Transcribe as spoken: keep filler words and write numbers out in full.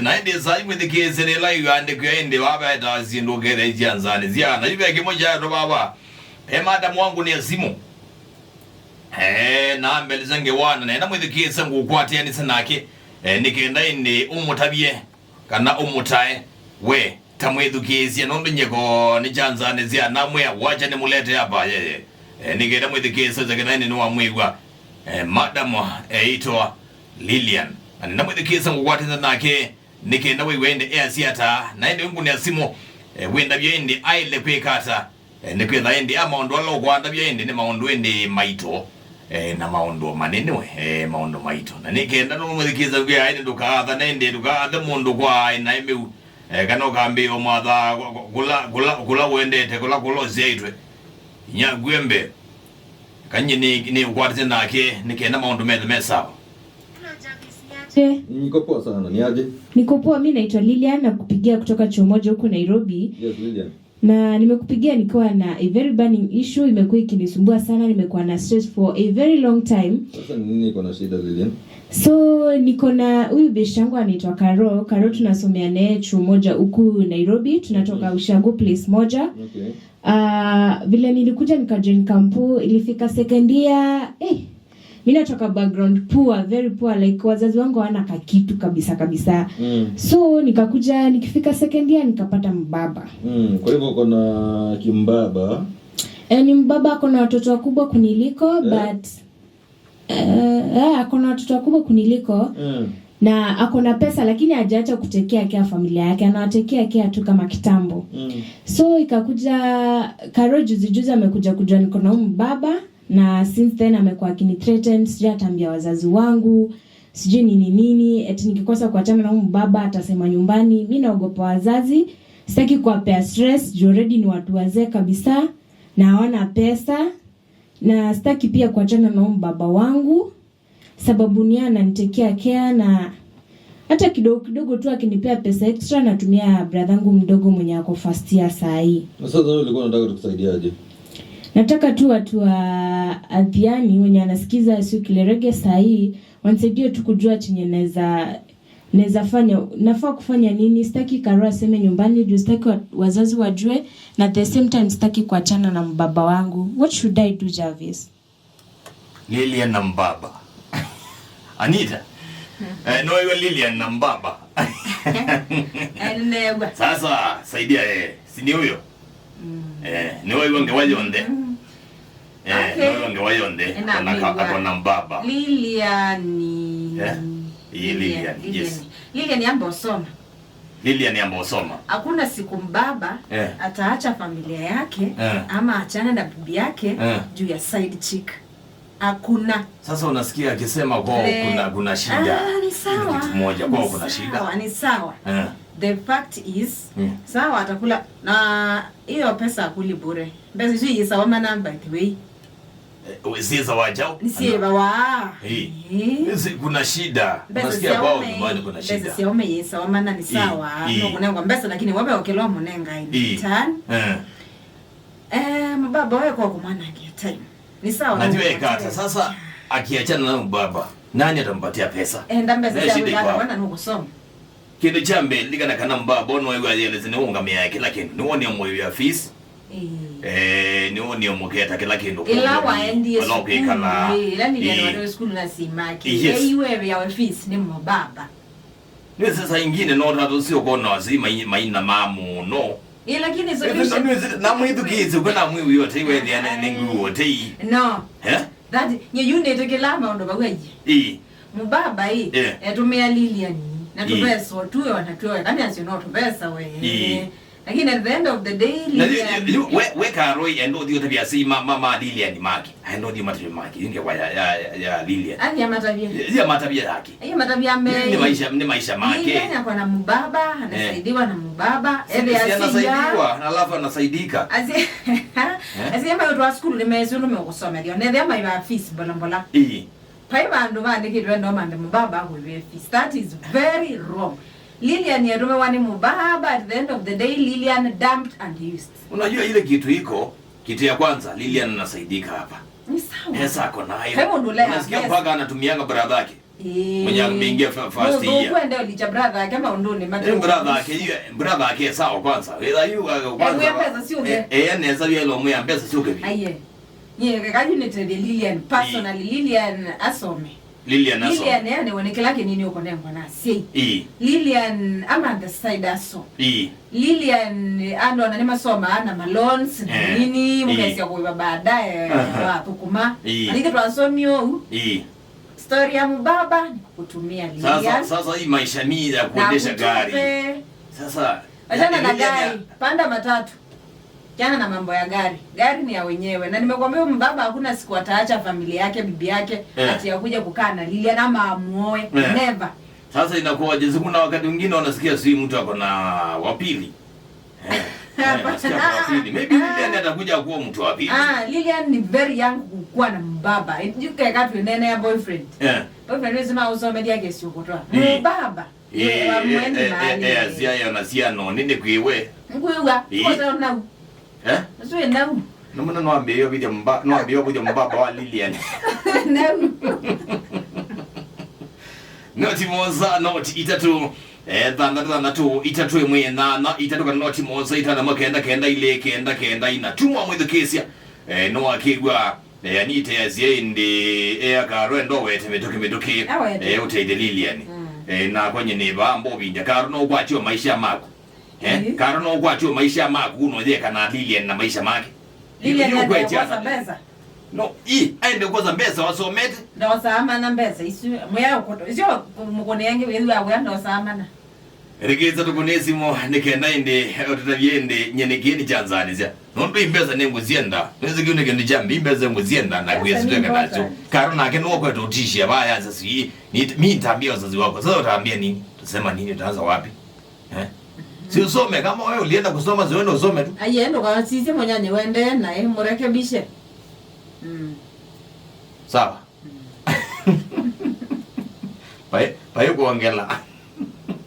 Na ĩndĩ saa ii mwĩthukĩĩsye nĩ ĩla ĩandĩko ya ĩndĩ vava ĩtaa syĩndũ ũkethĩa isya nzanĩ sya. Na yu ve kĩmwe kya andũ vava. E madam wangu nĩ asimu. Eh, na ambelesya ngewana, nenda mwĩthukĩĩsye ngũkwatĩanĩsye nake. Eh, nĩ kenda ĩndĩ ũmũtavye, kana ũmũtae, we, ta mwĩthukĩĩsye, nũndũ nyĩko nĩ kya nzanĩ sya namwĩa, wacha nĩmũlete hapa, yeye. Eh, nĩ kenda mwĩthukĩĩsye, nĩ kenda ĩndĩ nĩwamwĩw'a. Eh, madam eĩtwa Lilian. Na nenda mwĩthukĩĩsye ngũkwatĩanĩsye nake, nĩ kenda wĩw'e ĩndĩ easya ata, na ĩndĩ wĩngũnĩa simũ, eh, wĩndavye ĩndĩ aĩle kwĩka ata. Eh, nĩkwĩtha ĩndĩ a maũndũ ala ũkwandavya ĩndĩ nĩ maũndũ ĩndĩ maito, eh, na maũndũ manene we, eh, maũndũ maito. Na nĩ kenda nũmũthikĩĩsya ngwĩa ĩndĩ ndũkaathane ĩndĩ, ndũkaathe mũndũ kwa aĩ na ĩmĩu, eh, kana ũkambĩĩa ũmwatha kũla, kũla, kũla ũendete, kũla, kũla ũsyaĩtwe. Inya ngue mbee. Kanyie nĩ, nĩ ũkwatĩte nake, nĩ kenda maũndũ methe me sawa. Niko poa sana, ni aje? Niko poa, mi naitwa Lilian na kupigia kutoka chuo moja huku Nairobi. Yes, Lilian. Na nimekupigia nikiwa na a very burning issue, imekuwa ikinisumbua sana, nimekuwa na stress for a very long time. Sasa ni nini iko na shida, Lilian? So niko na huyu beshte yangu anaitwa Karo. Karo tunasomea naye chuo moja huku Nairobi, tunatoka Ushago place moja. Okay. Uh, vile nilikuja nikajoin kampu, ilifika second year, eh, mi natoka background poor, very poor, like wazazi wangu hawana kakitu kabisa kabisa. Mm. So nikakuja, nikifika second year nikapata mbaba. Mm. Kwa hivyo uko na kimbaba? Eh, ni mbaba, ako na watoto wakubwa kuniliko. Eh? But eh, eh, ako na watoto wakubwa kuniliko. Mm. Na ako na pesa lakini hajaacha kutekea kea familia yake, anawatekea kea tu kama kitambo. Mm. So ikakuja Karo juzi juzi amekuja kujua niko na huyu mbaba. Na since then amekuwa akini threaten, sijui ataambia wazazi wangu, sijui nini nini, eti nikikosa kuachana na huyu mbaba atasema nyumbani. Mi naogopa wazazi, sitaki kuwapea stress juu already ni watu wazee kabisa na hawana pesa. Na sitaki pia kuachana na huyu mbaba wangu sababu ni ananitekea kea na hata kidogo kidogo tu akinipea pesa extra natumia brother yangu mdogo mwenye ako first year saa hii. Na sasa wewe ulikuwa unataka tukusaidiaje? Nataka tu watu wa Athiani wenye anasikiza Asukile Reggae saa hii wanisaidie tu kujua chenye naweza naweza fanya, nafaa kufanya nini? Sitaki Karo aseme nyumbani juu sitaki wa, wazazi wajue, na at the same time sitaki kuachana na mbaba wangu. What should I do, Jarvis? Lilian na mbaba. Anita. Eh, no, iwe Lilian na mbaba. Enegwa. Sasa saidia yeye. Si ni huyo? Mm. Eh, ni wewe ngewa yonthe. Mm. Eh, okay. Ni wewe ngewa yonthe. Ena akona mbaba. Lilian. Eh? Iyi Lilian. Lilian. Yes. Lilian yamba usoma. Lilian yamba usoma. Hakuna siku mbaba eh, ataacha familia yake eh, ama achane na bibi yake eh, juu ya side chick. Hakuna. Sasa unasikia akisema kwao eh, kuna, kuna shida. Ah, ni sawa. Kitu moja kwao kuna shida. Ni sawa, ni sawa. Eh. The fact is, mm, sawa atakula na hiyo pesa akuli bure. Mbesa hizo yisawa mana by the way. Eh, siza wa jao. Ni siza wa. Eh. Eh. Kuna shida. Unasikia kwao nyumbani kuna shida. Mbesa sia ume yesa wa mana ni sawa. Eh. No kunengwa mbesa lakini wabe okelo munenga in turn. Eh. Eh, mbaba wewe kwa kumwana ke time. Ni sawa. Na tiwe kata sasa akiachana na mbaba. Nani atampatia pesa? Enda mbesa sia kwa wana no kusoma. Kĩndũ kya mbee, lilikana kana mbaba no ew'a yelesye nĩwe ũngamĩaa kĩla kĩndũ. Nĩwonie mũĩvya fees. Ĩĩ. Eh, nĩwonie mũketa kĩla kĩndũ. Ĩla waendie sukulu, ĩĩ, ĩla nĩndĩatwaĩwe sukulu na simaki. Yes. Ĩĩ, iwe ewĩawe fees nĩ mũbaba. Nĩwĩsĩ saa ingine no tata ũsĩ ũkona wasei mai-, maina ma mũno. Ĩĩ, lakini solution. Namwĩthukĩĩsye kwĩ namwĩw'ĩe ũtei wethĩa nĩ nguu ũtei. No. Eh? That, nye yu nĩtĩkĩlaa maũndũ vau aiye. Ĩĩ. Mũbaba ĩ, eh, etũmĩa Lilian na tũvesa tuwe ona tuwe kana asyo no tũvesa we. Ĩĩ. Lakini at the end of the day Lilian, we, we Karoi enda ũthi ũtavya si ma, ma, ma Lilian make. Enda ũthi matavya make. Inge kwa ya, ya, ya Lilian. Athi amatavye. Ya matavya yake. Athi amatavya me. Ni maisha, ni maisha make. Lilian akwa na mũbaba, anasaidiwa na mũbaba. Ende asiya. Anasaidiwa, alafu anasaidika. Asi, asi ama watu wa sukulu ni mesu no mekusomethia. Nethia maiva fees mbola mbola. Ĩĩ. Vai vandũ vaandĩkĩtwe no mambe mũbaba akwĩvĩe fees. That is very wrong. Lilian yatũmĩwa nĩ mũbaba, at the end of the day Lilian dumped and used. Unajua ile kitu iko, kitu ya kwanza Lilian anasaidika hapa. Ni sawa. Pesa ako nayo. Unasikia mpaka anatumianga brother yake. Ĩĩ. Mwenye ameingia fa-, first year. Kwenda ulicha brother yake maũndũnĩ mate. Eh, brother yake, yu, brother yake sawa kwanza. Ila yu, uh, kwanza. Aya nesa vya lomo ya pesa suke. Aye. Nye kaka unitethie Lilian personally. Ĩĩ. Lilian asome. Lilian asome. Lilian yani wone kila kinini uko nengwa na sei. Ĩĩ. Lilian amanthe side aso. Ĩĩ. Lilian andũ ona nĩ masoma na ma loans na nini, mũkesya kũiva baadaye. Aha. Wathũkũma. Ĩĩ. Alike twasomio u. Ĩĩ. Story ya mbaba ni kutumia Lilian. Sasa, sasa hii maisha ni ya kuendesha gari. Sasa achana na gari, panda matatu. Achana na mambo ya gari. Gari ni ya wenyewe. Na nimekwambia mbaba hakuna siku ataacha familia yake, bibi yake, ati akuje kukaa na Lilian ama amuoe. Never. Sasa inakuwaje? Si kuna wakati mwingine unasikia sijui mtu ako na wa pili. Eh, eh, nasikia kuna wa pili. Maybe Lilian atakuja kuwa mtu wa pili. Ah, Lilian ni very young kukuwa na mbaba. Yu keka tuinene ya boyfriend. Eh. Boyfriend wezi ma usome dia kesi ukutoa. Mbaba. Eh, wa mweni eh, eh, mali. Eh, asia yo na sia no, nini kwiwe? Ngwiwa. Eh. Kwa sababu na Eh? Nĩsũĩ nau. Nĩ mũno nwambĩĩe ũvithya mba-, nwambĩĩe ũvithya mbaba wa Lilian. Nau. Noti mũonza, noti itatũ, eh, thanthatũ, thanthatũ, itatũ, ĩmwe, ĩnana, itatũ, kana noti mũonza, itano, ĩmwe, kenda, kenda, ilĩ, kenda, kenda, ina. Tuma mwĩthukĩĩsya, eh, nĩwakĩw'a, eh, anite asie ĩndĩ, eh, akarwenda ũwete mĩtũkĩ, mĩtũkĩ, awete, eh, ũteithye Lilian. Mm. Eh, nakwa nyie nĩ vaa mbovindya. Karo no ũkwatyo maisha maku. Eh? Ĩĩ. Karo no ũkwatyo maisha maku, no yeka na Lilian na maisha make. Lilian aende kwosa mbesa. No, i, aende kwosa mbesa wasomete. Ndosaa mana mbesa isu. Mwĩa ũkũtũ. Isio mũkũnĩ angĩ wĩthwa wĩa ndosaa mana. Rekeza tũkũne simũ, nĩ kenda ĩndĩ, ũtũtavye ĩndĩ, nyie nĩ kĩĩ nĩ kyanzanĩsya. Nũndũ i mbesa nĩ ngũsyenda. Nĩsĩ kĩu nĩ kĩndũ kya mbĩ, i mbesa ngũsyenda, na kwĩsitweka nasyo. Karo nake nĩwe ũkwete ũtishia, vaya sasi, ni, mi nitaambia wazazi wako. Sasa utaambia nini? Utasema nini? Utaanza wapi? Eh? Si usome, kama wewe ulienda kusoma, si uende usome tu. Aye, ndũkasisye mũnyanya wende naye, mũrekebishe. Mm. Sawa. Mm. Pai, pai kuongela.